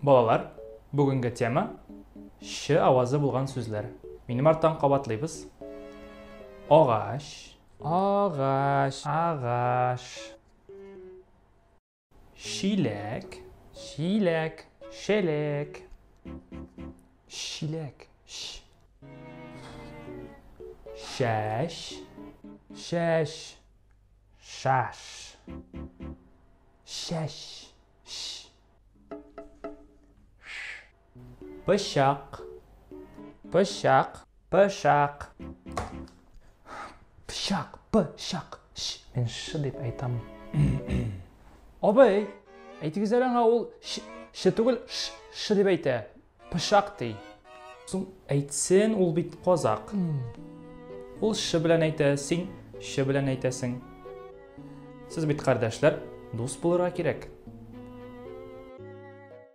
Балалар, бүгенге тема ш авазы булган сүзләр. Минем арттан кабатлыйбыз. Агач, Агач, агач. Чиләк, Чиләк, шелек. Чиләк, ш. Шәш, Шәш, шаш. Шәш, ш. Пычак, Пычак, пышак. Пычак, пычак, ш. Мин ш дип әйтәм. Абый, әйтегез әле аңа, ул ш, ш түгел, ш, ш дип әйтә. Пычак ди. Соң әйтсен, ул бит казак. Ул ш белән әйтә, син ш белән әйтәсең. Сез бит кардәшләр, дус булырга кирәк.